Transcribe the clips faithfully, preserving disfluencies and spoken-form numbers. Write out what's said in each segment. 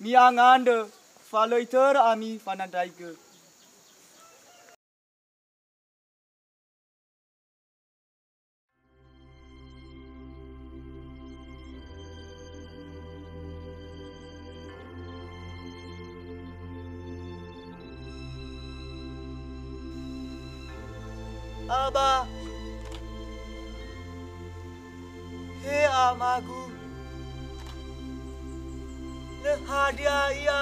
Mi'angandrö, fa lö itörö ami fanandraigö. Aba, he amagu, lö hadia ia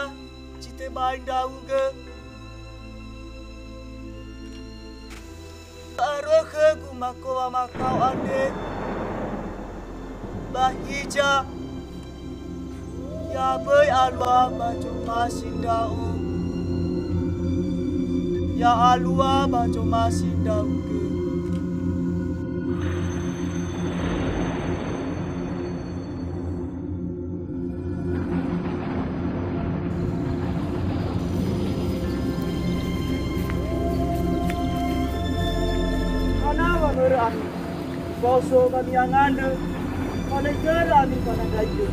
si tebai ndra'ugö. Arökhögu mako wamakao andre, ba hiza, ya böi alua ba zomasi ndra'o, ya alua ba zomasi ndra'ugö. Hana wa mörö ami? Faoso ba mi'angandrö, fa lö itörö ami fanandraigö.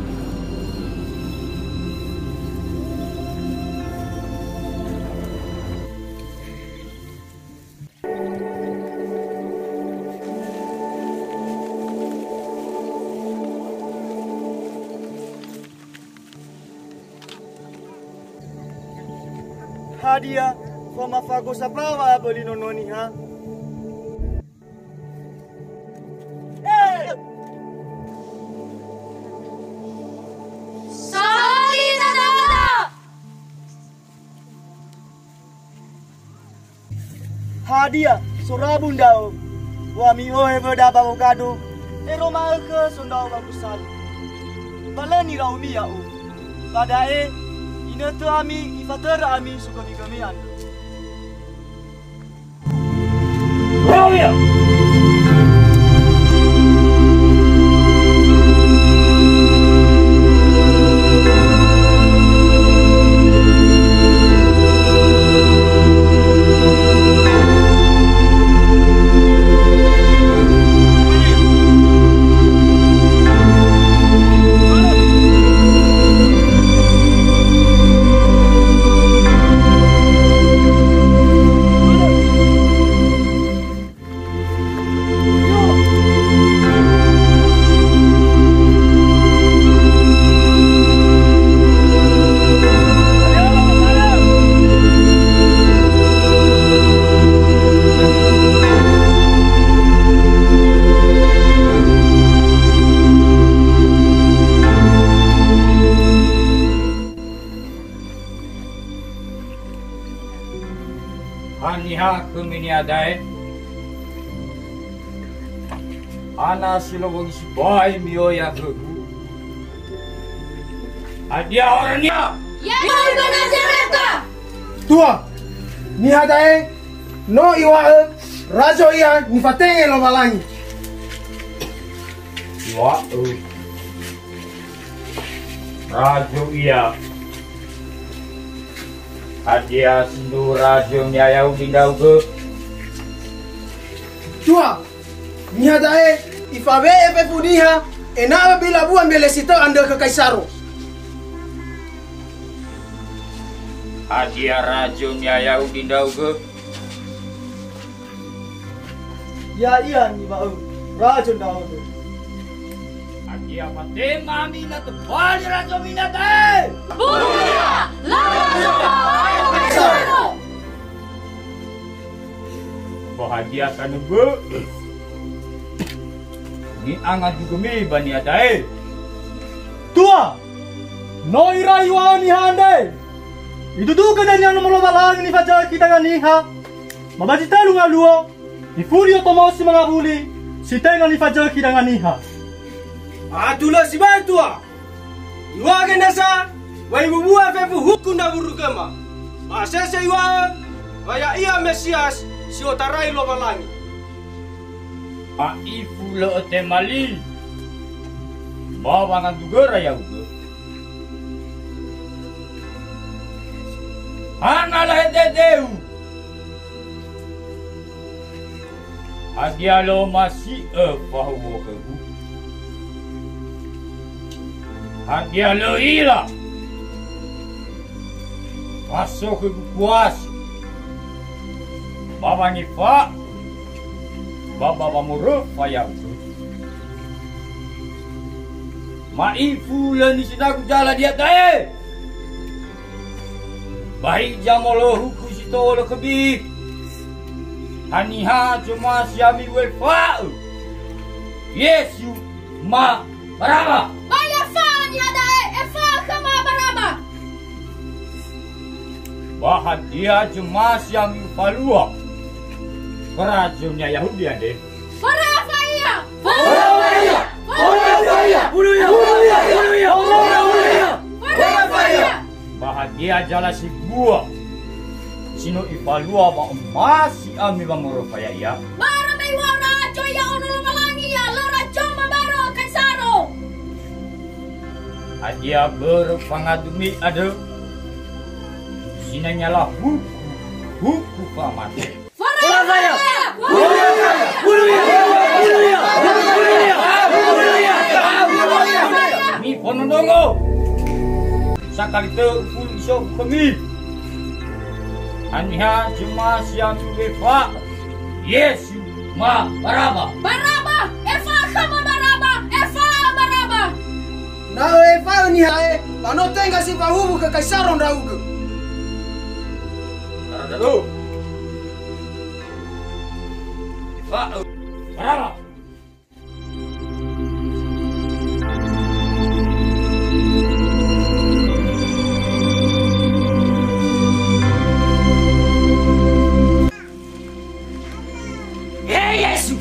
Hadia, famafagosa bawa böli nono niha? Sahali nadada! Hadia, sorabu ndra'o, wa mi'ohe wöda ba wogado, ero ma'ökhö so ndra'o ba gusali. Ba lö niraomi ya'o. Ba da'e, inötö ami, ifatörö ami sogömigömi andrö. Raoya! Haniha khömi niha da'e? Ana si lowangi sibai mi'oya khögu. Hadia horönia? Ya'ia ba Nazareta! Tua, niha da'e no iŵa'ö razo ia nifatenge Lowalangi. Iŵa'ö razo ia. Hadia sindruhu razo niha Yahudi ndra'ugö? Tua, niha da'e ifawe'e fefu niha ena'ö bilabua mbelesitö andrö khö Kaisaro. Hadia razo niha Yahudi ndra'ugö? Ya'ia niŵa'ö razo ndra'ugö. Hadia fatema ami na tobali razomi niha da'e? Buya! Lala so'aya Kaisaro! Ba hadia tanö bö'ö ni'angadugömi ba niha da'e? Tua! No irai iŵa'ö niha andre. Idudugö dania Nomo Lowalangi nifazökhi danga niha. Ba ba zi tölu ngaluo, ifuli otomo si mangawuli si tenga nifazökhi danga niha. Atulö sibai, Tua! Iŵa'ö nasa wa ibubua fefu huku ndra wurugöma. Ba asese iŵa'ö wa ya'ia Mesias si otarai Lowalangi. A'ifu lö ötema li ba wangadugöra ya'ugö. Hana lahededeu? Hadia lö omasi'ö fahuhuo khögu? Hadia lö õ'ila? Fa so khögu kuasa ba wangefa'ö ba ba wamoröfa ya'ugö. Ma'ifu lö nisinagu zala da'e. Ba hiza molohuku si to'olö khömi. Haniha zomasi ami u'efa'ö? Yesu ma Baraba? Ba i'efa'ö niha da'e, efa'ö khöma Baraba. Ba hadia zomasi ami ufalua? Razo-Nia Yahudi andre? Baraba ia! Baraba ia! Baraba ia! Baraba ia! Baraba ia! Ba hadia zala sebua si no ifalua wa'omasi ami wamoröfa ya'ia? Bara me iŵa'ö razo ia ono Lowalangi ia, lö razo mambaro Kaisaro. Hadia börö fangadumi andrö si no nyala huku, huku famate? Baraba ia! Mifonondrongo! Sakali tö ufulu isofu khömi. Haniha zomasi ami u'efa'ö? Yesu ma Baraba? Baraba! Efa'ö khöma Baraba! Efa'ö Baraba! Na ö'efa'ö niha da'e, ba no tenga si fahuwu khö Kaisaro ndra'ugö. Taradalu. Efa'ö Baraba. He Yesu,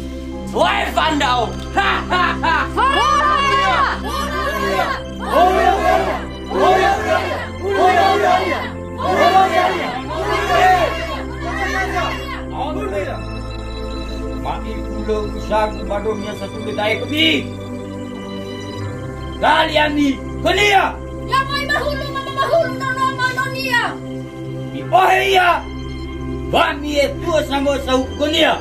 toe fa ndra'o. Ha, ha, ha. Foloya! Foloya! Foloya! Ma'ifu lö usagu ba ndrönia satulö da'e khömi. Gali ami khönia. Ya mai mahulu ma mahulu nono manonia. Mi'ohe ia, ba mi'etu'ö samösa hukunia.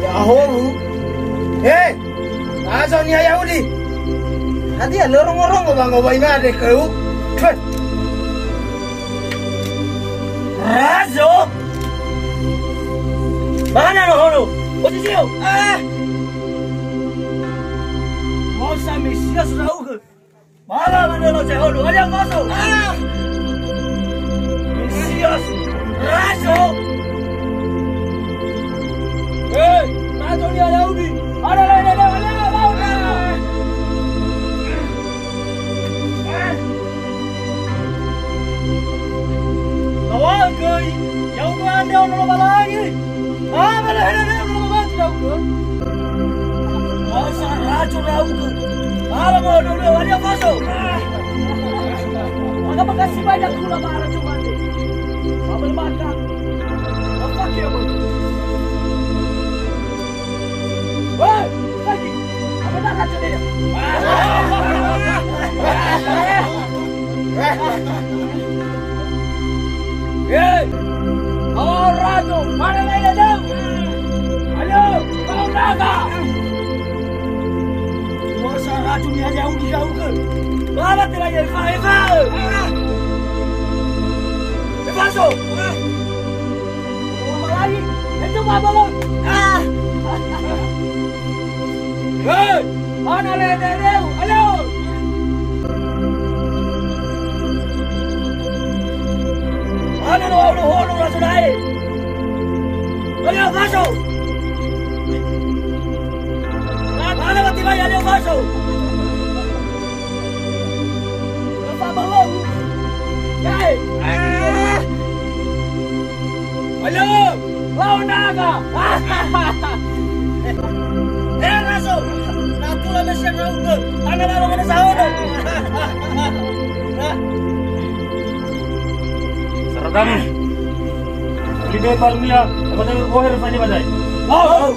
Ya'ahowu, he! Razo niha Yahudi! Hadia lö rongo-rongo wangowaina andre khöu? Twe! Razo! Ba hana nohono? Posisio! Ah! Mosa Mesias ndra'ugö. Bala manö lo zeholu, hadia ngoso? Ah! Mesias, Razo! Hei, Razo niha Yahudi! Ada lain ada, ada, ada, ada! Curaugu. Ala mo dulu, alia faso. Aga makasi banyak pula ba ara cuma ni. Abel maka. Apa kira mo? Woi, lagi. Apa dah kata dia? He! Hawa rato, mane lai ladau! Ayo, kau naga! Kuasa rato ni hanya udi kau ke? Bala tera ya, Eva, Eva! Eva, so! Malai, itu babalo! Ah! He! Hana le, le, le, ayo! Hana no, no, no, raso dae! Ayo, faso! Hana mati mai, ayo, faso! Fa balou! Yae! Ah! Ayo! Lau naga! Eh, raso! Natula mesiang raute! Ana lalo ngene sahono! Saradani! Libe barunia, apa tadi boher fanya badai? Lau!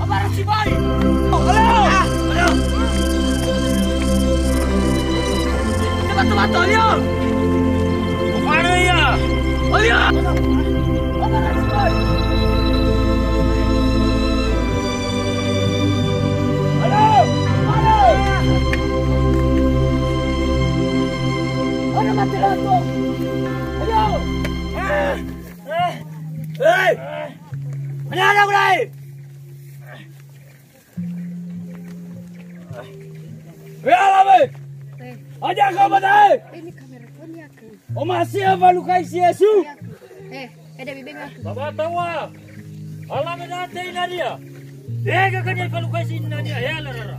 Abara sibai. Ayo. Ayo. Cepat, cepat, ayo. Mana ia? Ayo. Abara sibai. Ayo. Ayo. Ayo, mati lato. Ayo. Hei! Mana ada mulai? Wea lawe. Eh. Aja kau badai. Ini kamera phone ya, Kang. Oma sia falukai si Yesu. Iya, Kang. Eh, ada bibi ngaku. Baba tawa. Ala me date inaria. Ega kan ya falukai si inaria. Ya, la, la, la.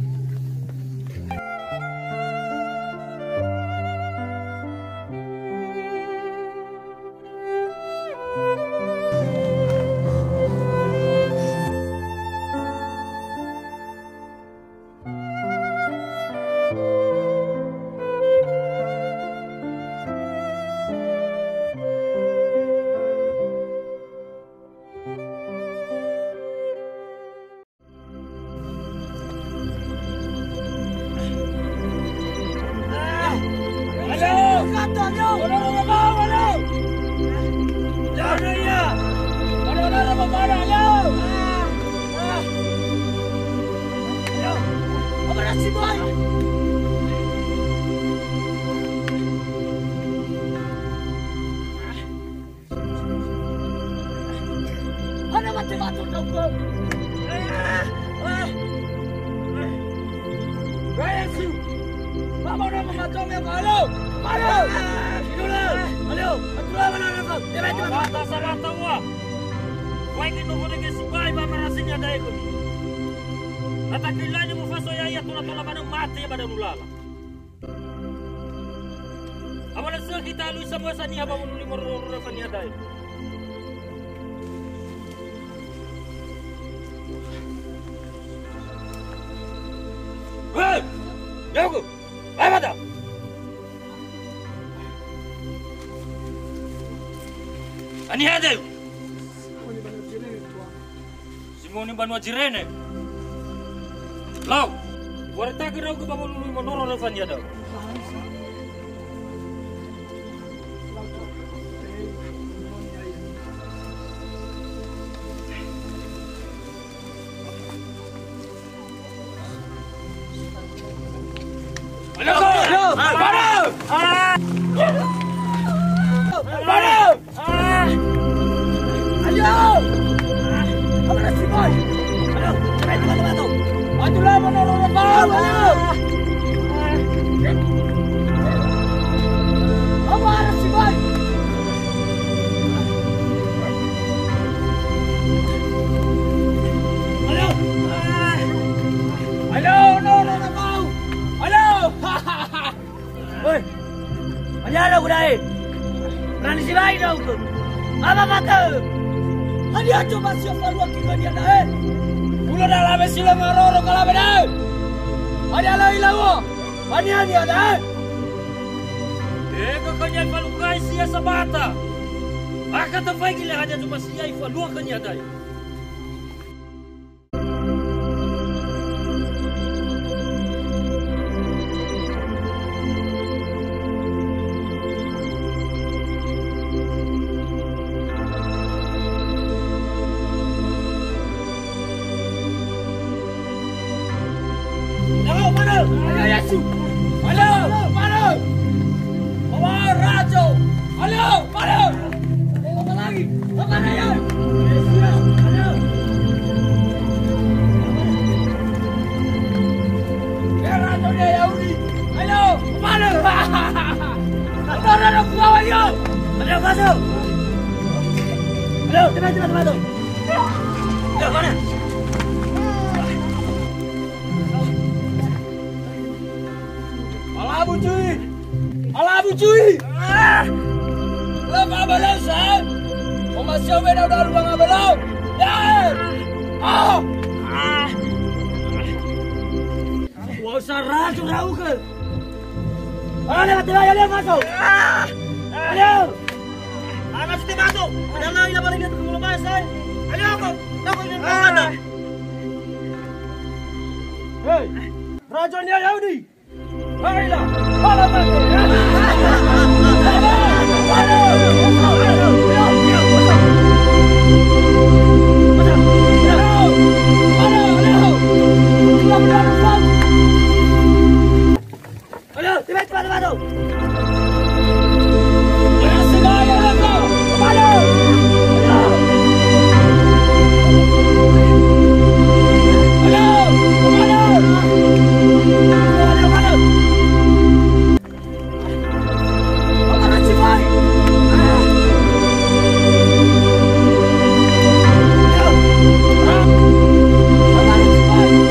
Hana mate-mate ndra'ugö. Hai Yesu. Baba, no mamato me, alo. Alo. Alo. Atura mana apa? Dia mati, mati. Bata salata ua. Wai ke no bodege sibai ba marasini ada ekomi. Kata kilani mufaso ya, ia tola-tola mana mate ba dalu lala. Abana sö kita alui samua saniha ba wulu lima roro-roro fania da'e. Hei! Yaugu! Hai mata! Aniha da'e! Simoni banua Zirene. Lau, uwaretagö ndra'ugö ba wulu lima roro-roro fania da'u. Ayo! Ayo! Ayo! Ayo! Ah! Ayo! Ah! Apa nasi, boy? Ayo, cepat, cepat, cepat, tuh. Aduh, lah, mana orang tahu, ayo! Apa nasi, boy? Ayo! Ah! Ayo, no, no, no, no! Ayo! Hoi! Hadia ndra'ugö da'e? Berani sibai ndra'ugö. Apa mate? Hadia coba si falua khönia da'e? Ulo dalawe si lö maroro galawe da'e. Hadia lö ilauo? Hania-nia da'e? He, khönia ifalugai si ya sabata. Maka tafaigi le hadia coba si ya ifalua khönia da'e. Alio, mane! Alio, Yesu! Alio, mane! Bawa rajo! Alio, mane! Bawa lagi! Bawa lagi! Alio! Ya, rajo dia Yahudi! Alio, mane! Alio, rajo, bawa, alio! Alio, masuk! Alio, cepat, cepat, cepat, tuh! Alio, mane! Alabu, cuy! Alabu, cuy! Ah! Lö fa'abölö sa! Omasi'ö weda uda luang abölö! Ya! Ah! Ah! Wa usara tu rauke! Ala lewat telah ya, lewat masuk! Ah! Ayo! Anak siti masuk! Ada lagi lapan lagi tu kalau bahas, eh! Ayo, kok! Kok ini kata? Hei, raja ni Yahudi! Hei, la! Hala mati! Ayo, tiba, tiba, tiba, tuh. Ayo, Sinaya, ayo, kemana? Ayo, kemana? Ayo, kemana? Kemana, Sinaya? Ah. Ayo. Ah. Kemana, Sinaya?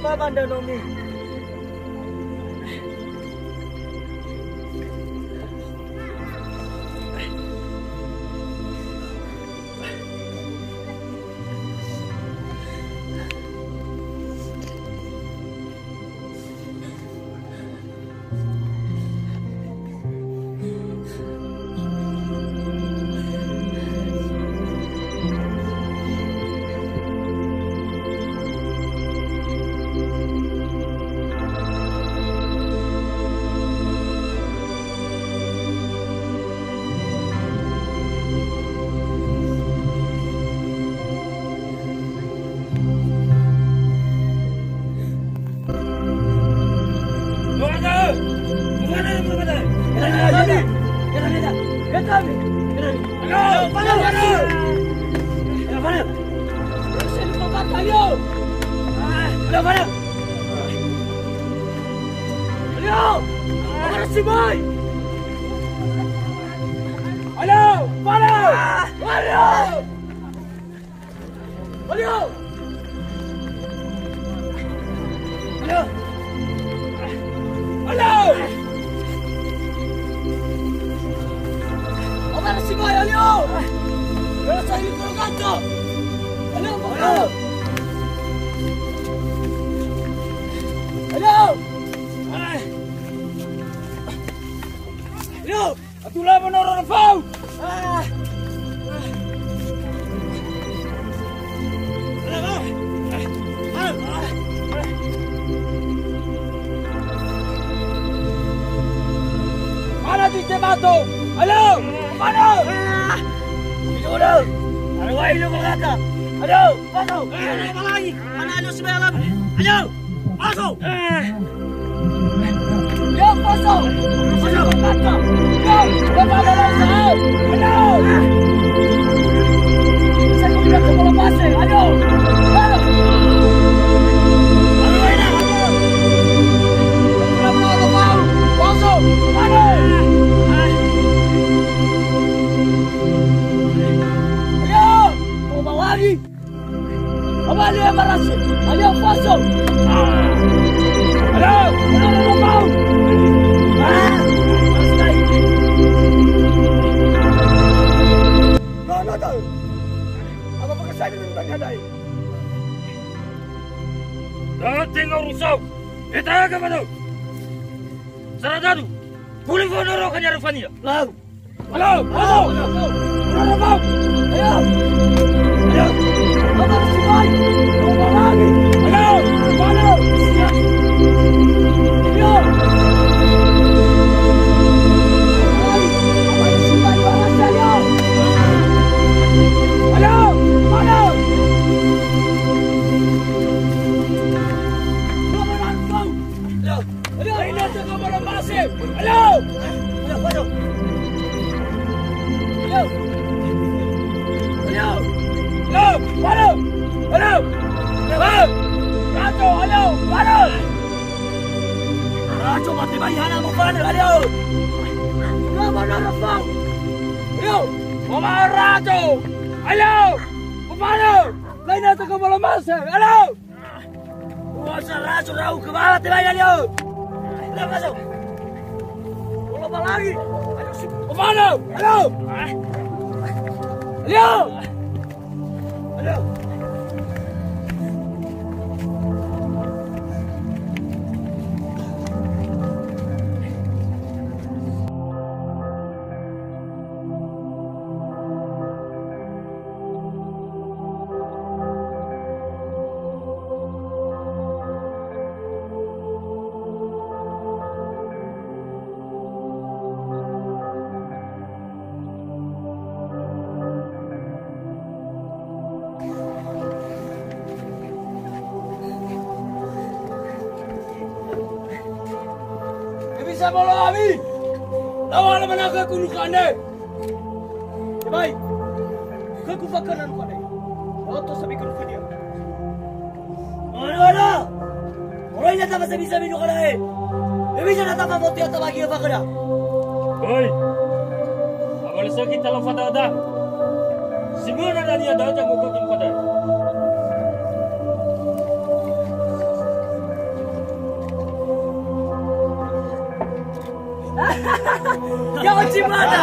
Baba ndranomi. Alio! Fano! Alio! Alio! Alio! Alio! Alio! Alio! Alio! Alio! Atula monoro fau. Ah. Mana tu temato? Halo, mana? Itu dah. Ada wai lu kata. Halo, mana? Mana lu sebelah? Halo. Masuk! Yo, masuk! Masuk! Masuk! Yo, masuk! Masuk! Masuk! Saya mau bilang ke bola pasir. Ayo! Ayo! Ayo, enak, ayo! Masuk! Ayo! Ayo! Mau bawa lagi? Abali ya marasi, ayo faso. Ah. Ayo, ayo, ayo, mau. Ah, maras kai. No, no, no. Apa pakai saya dengan tanya dai? Datang ngau rusau. Kita ke mana? Saradadu. Boleh fono roh kan ya Rufania? Lau. Halo, halo. Halo, halo. Ayo. Ayo. Halo, halo. Halo. Ayo. Halo, halo. Halo. Ayo, ayo, ayo, ayo, ayo, ayo. Ayo, ayo. Ayo. Ayo, ayo. Ayo. Ayo. Rajo, ayo, ayo. Rajo, mate bai hana mo fana, ayo. Ayo, ayo, ayo. Ayo, Mama Rajo. Ayo. Mo fana. Laina to ke bola mase. Ayo. Wasa rasu rau kemana tebai alio? Leo masuk. Bola lagi. Kemana? Halo. Alio. Alio. Bisa bolo ami. Lawan mana ke kunu kande. Tebai. Ke ku fakana nukha dai. Oto sabi ke nukha dia. Mana, mana? Orang ini tak bisa bisa minum kada eh. Dia bisa datang apa dia tak bagi apa kada. Hoi. Apa lesa kita lo fata ada. Semua ada dia dah jago kau pada. Ya'o cimada.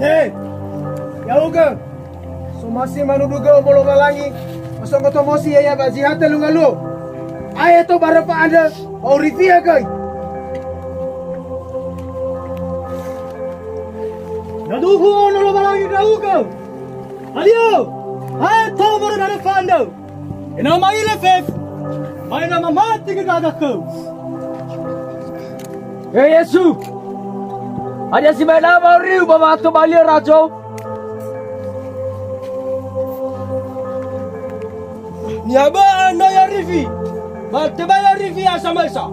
He, ya'ugö! Somasi manudugö omo Lowalangi, osongotomosi ya'ia ba zi ha tölu ngaluo. Aeto ba röfa andrö, ba urifi'ö göi. Na duhu ono Lowalangi ndra'ugö. Alio, aeto moroi ba röfa andrö. Ena'ö ma'ila fefu, ba ena'ö mamati göi gaga khöu. He Yesu, hadia sibai laba auriu ba wa'ato ba lia razo? Niha bö'ö no ya'orifi, ba tebai ya'orifi ya samösa.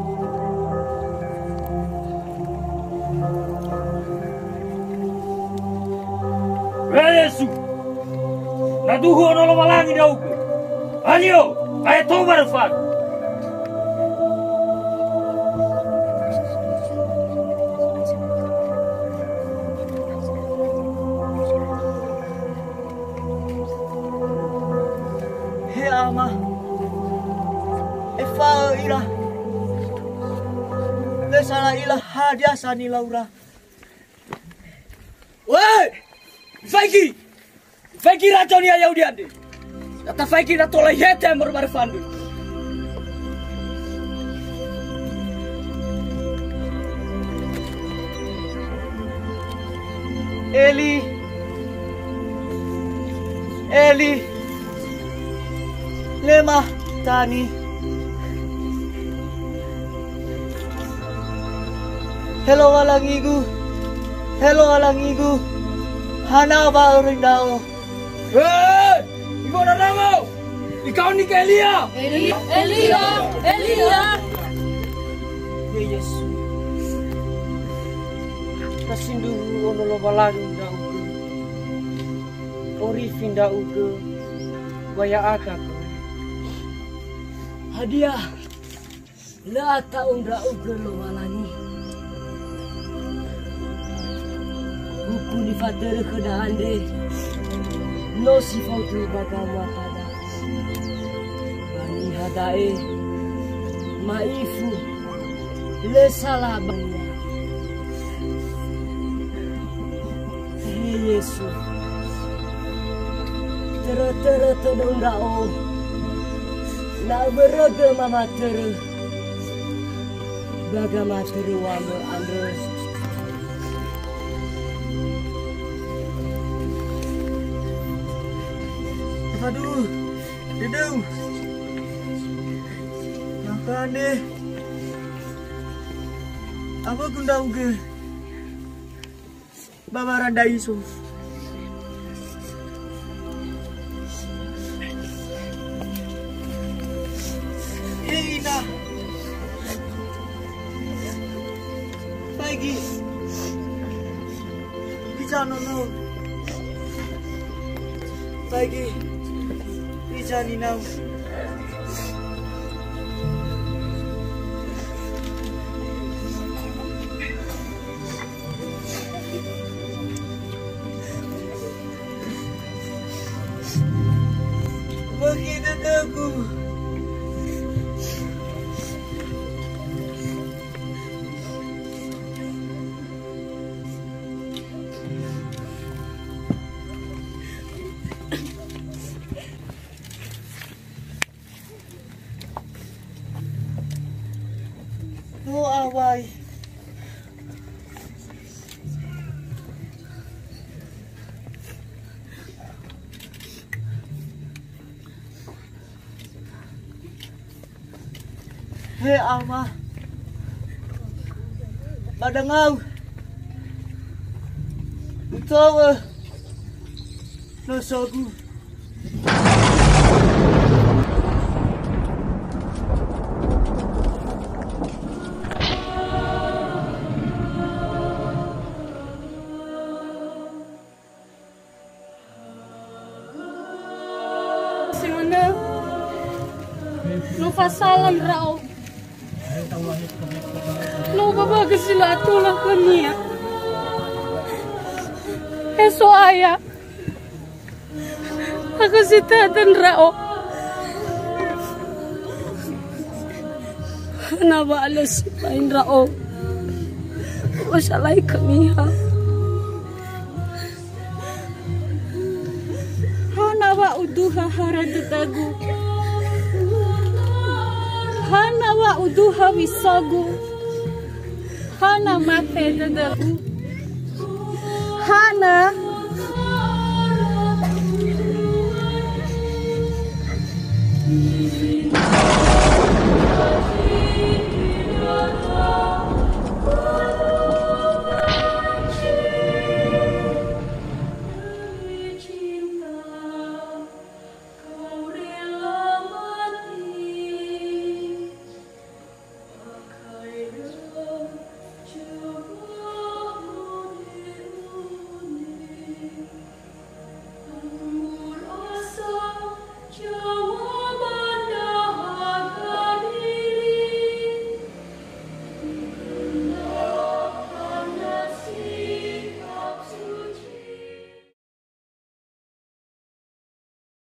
He Yesu, na duhu ono Lowalangi ndra'ugö. Alio, aeto ba röfa andrö. He Ama, efa'ö ira. Lö sala ila hadia sa nilaura. Wöi! Faigi! Faigi razo niha Yahudi andre! Na tafaigi na tola ihete moroi ba röfa andrö. Eli, Eli, lema tani. He Lowalangigu, he Lowalangigu, hana wa öröi ndra'o? He, igoda ndra'o! Ikaoni ke Elia? Elia, Elia, Elia. He Yesu, na sindruhu ono Lowalangi ndra'ugö, orifi ndra'ugö, wa ya'aga göi. Hadia? Lö ata'u ndra'ugö Lowalangi. Huku nifatörö khöda andre, no si faudu ba gamuatada. Ba niha da'e, ma'ifu, lö sala ba-Nia. He Yesu, törö-törö tödöu ndra'o, na öbörögö mamatörö, ba gamatöröŵamö andrö. Aduh, dödöu. Maka andre, awögu ndra'ugö. Ba barandaiso. He ina. Faigi. Hiza nono. Faigi. Hiza ninau. Bökhi dödögu. No awai. He Ama, ba dangau, utowö nosogu. Si manö, no fasala ndra'o. No babagö si lö atola khönia. He So'aya, hakhö si tödö ndra'o. Na wa lö sibai ndra'o. Osalai khönia. Duha hara dödögu. Hana wa uduha wisogu. Hana mate dödögu.